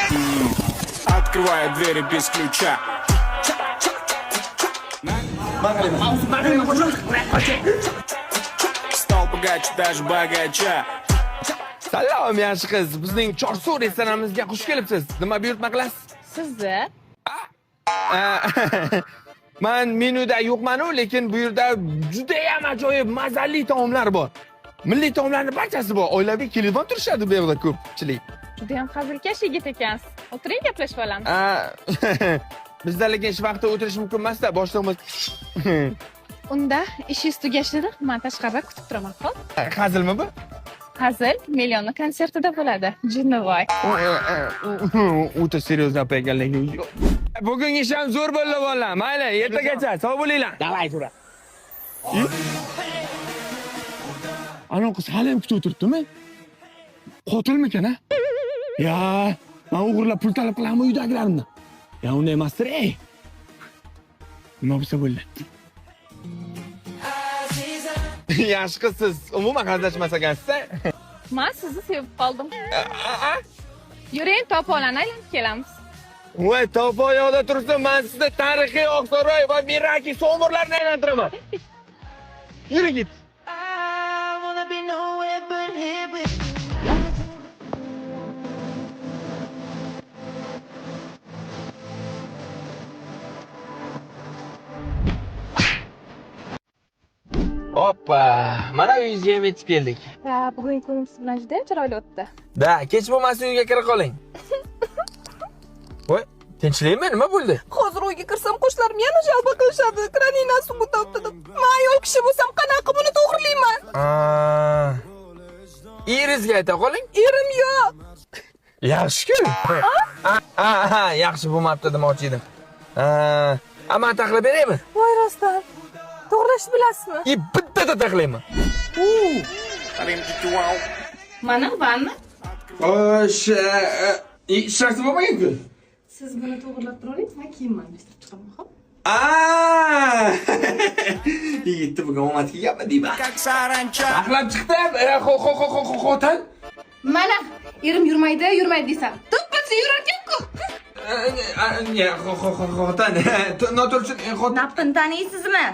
Открываю двери без ключа. Стал богаче даже богача. Salom, yaxshi qiz. Bizning Chorsu restoranimizga xush kelibsiz. Nima buyurtma qilasiz? Sizni? Man menyuda yo'qman-u, lekin bu yerda juda ham ajoyib mazali taomlar bor. Milliy taomlarning barchasi bor. Oilaviy kelib ham turishadi bu yerda ko'pchilik. Juda ham hazilkash yigit ekansiz. O'tiring, gaplashib olamiz. Bizda lekin ish vaqtida o'tirish mumkin emas-da, boshlig'imiz. Unda ishingiz tugashini man tashqarida kutib turaman, xo'p? Hazilmi bu? Hazil Millionni konsertida bo'ladi. Jinnivoy. O'ta серьезно gap ekan lekin. Bugungi ish ham zo'r bo'ldi bolalar. Mayli, ertagacha. Sog' bo'linglar. Давай, Jura. Ana qiz hali ham kutib o'tiribdimi? Qotilmikan a? Ya, man o'g'irlab pul talab qilaman uydagilarimdan. Ya unday emasdir, ey. Nima bo'lsa bo'ldi. Yaxshi qiz siz umuman hazillashmas ekansiz. Man sizni sevib qoldim. Yuring, to'polani aylanib kelamiz. Voy, to'pol yoqda tursin, man sizni tarixiy Oqsaroy va Meraki somurlarini aylantiraman. Yuring git. Hoppa, mana uyingizga ham yetib keldik. Ha, bugungi kunim siz bilan juda ham chiroyli o'tdi. Da, kech bo'lmasin uyga kira qoling. Voy, tinchlikmi? Nima bo'ldi? Hozir uyga kirsam qo'shnilarim yana jalba qilishadi. Kraninasi suv topdi deb. Man ayol kishi bo'lsam qanaqa buni to'g'rilayman? Eringizga ayta qoling. Erim yo'q. Yaxshi-ku. Ha, ha, yaxshi bo'lmabdi demoqchi edim. Ha, man taxlab beraymi? Voy rostdan. To'g'rilashni bilasizmi? I bittada taxlayman. Mana vanna. Xo'sh, hech narsa bo'lmagan-ku. Siz buni to'g'rilab turavering, man kiyimimni almashtirib chiqaman, xo'p? Yigitni bugun omad kelganmi deyman. Как саранча. Taxlab chiqdim. Xotin. Mana, erim yurmaydi, yurmaydi deysan. To'ppasi yurarkan-ku. Xotin. Noto'g'ri xotin. Napqini taniysizmi?